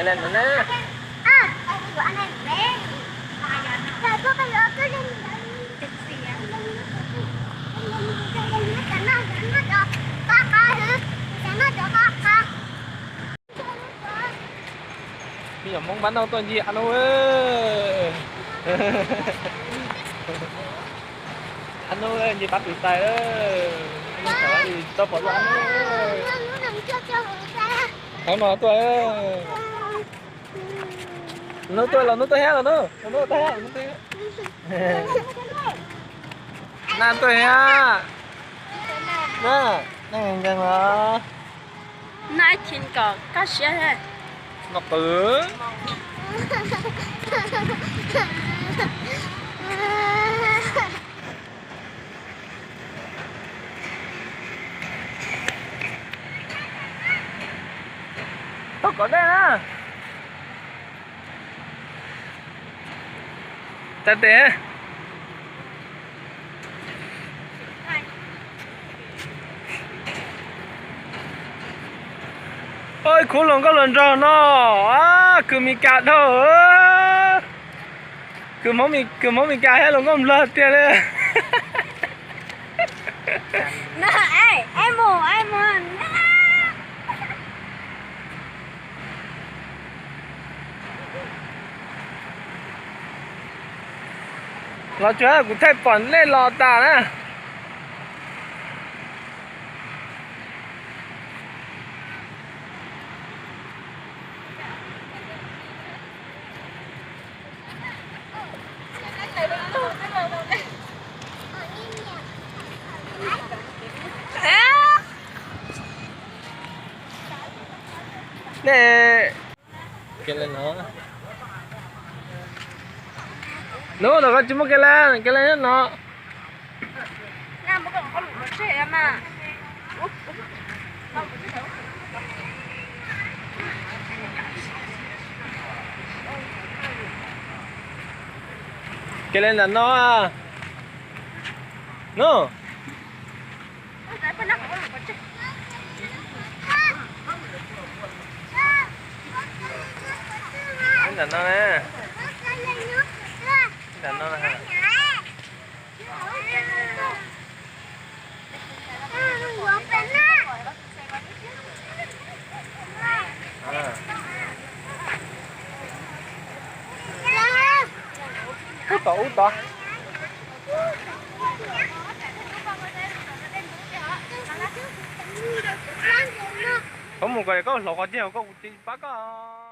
Len no na. Me nyuam Hmoob pab noj tuaj ncig av no. Av no ncig pab tus tais. Tau pom lub av no. Av no tuaj. Hnub tuaj los hnub tuaj thiab los hnub, hnub tuaj thiab, hnub tuaj thiab. Naj tuaj thiab. Naj, naj nkees los. Naj ib chim kom kaj siab thiab. No qws. Tau kom dej na. Tsa tes. Oj, khub hluas nkauj hluas nraug no, kws Mes Kas dhau. Kws Hmoob Mes Kas thiab hluas nkauj Nplog tiag li. Los tsuag, kuv thaij pom nej los tas na. Nej, hnub no koj tsis muaj kev laj, kev laj no. Kev laj ntawm no. Nub. Ntawm no na. Ntawm no na. Ub tod, ub tod. Koj mus kom koj hlauv qhov tiag, koj kuv tsis pab koj.